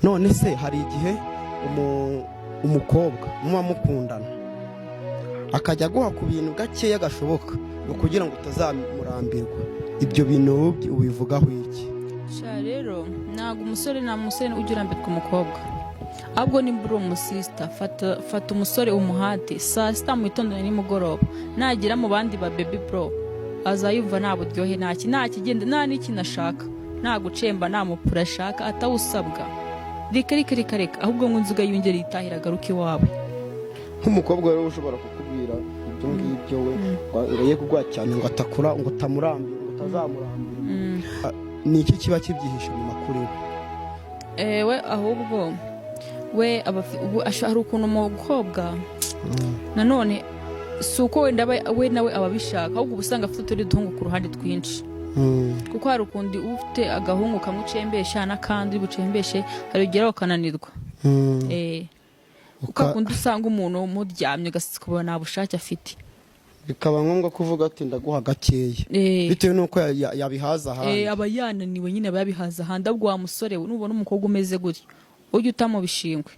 None se hari igihe umukobwa muba mukundana akajya aguha ku bintu gakeya gashoboka ngo kugira ngo utazamurambirwa? Ibyo bintu ubivugaho iki? Sha, rero ntabwo umusore, nta musore ujya urambirwa umukobwa. Ahubwo nimba uri umusista, fata, fata umusore umuhate saa sita, mu gitondo na nimugoroba. Nagera mu bandi ba baby bro, azayumva nta buryohe, nta kigenda, nta n'ikintu ashaka, nta gucemba, nta mupura ashaka atawusabwa. Reka, reka, reka, reka. Ahubwo ngo inzoga yongere yitahire, agaruke iwawe. Nk'umukobwa rero ushobora kukubwira ibyo ngibyo, we ngo ye kuguha cyane ngo atakura, ngo utamurambira, ngo utazamurambira, ni iki kiba kibyihishe inyuma kuri we? We ahubwo we hari ukuntu umukobwa nanone, si uko wenda we nawe aba abishaka, ahubwo uba usanga afite utundi duhungu ku ruhande twinshi, kuko hari ukundi uba ufite agahungu kamwe ucembesha n'akandi uri bucembeshe, hari ugeraho ukananirwa. Kuko kundi usanga umuntu muryamye ukabona nta bushake afite. Bikaba ngombwa kuvuga ati: "Ndaguha gakeya," bitewe n'uko yabihaza ahandi. Aba yananiwe nyine, aba yabihaza ahandi. Ahubwo wa musore we, nubona umukobwa umeze gutyo, ujye utamubishingwe.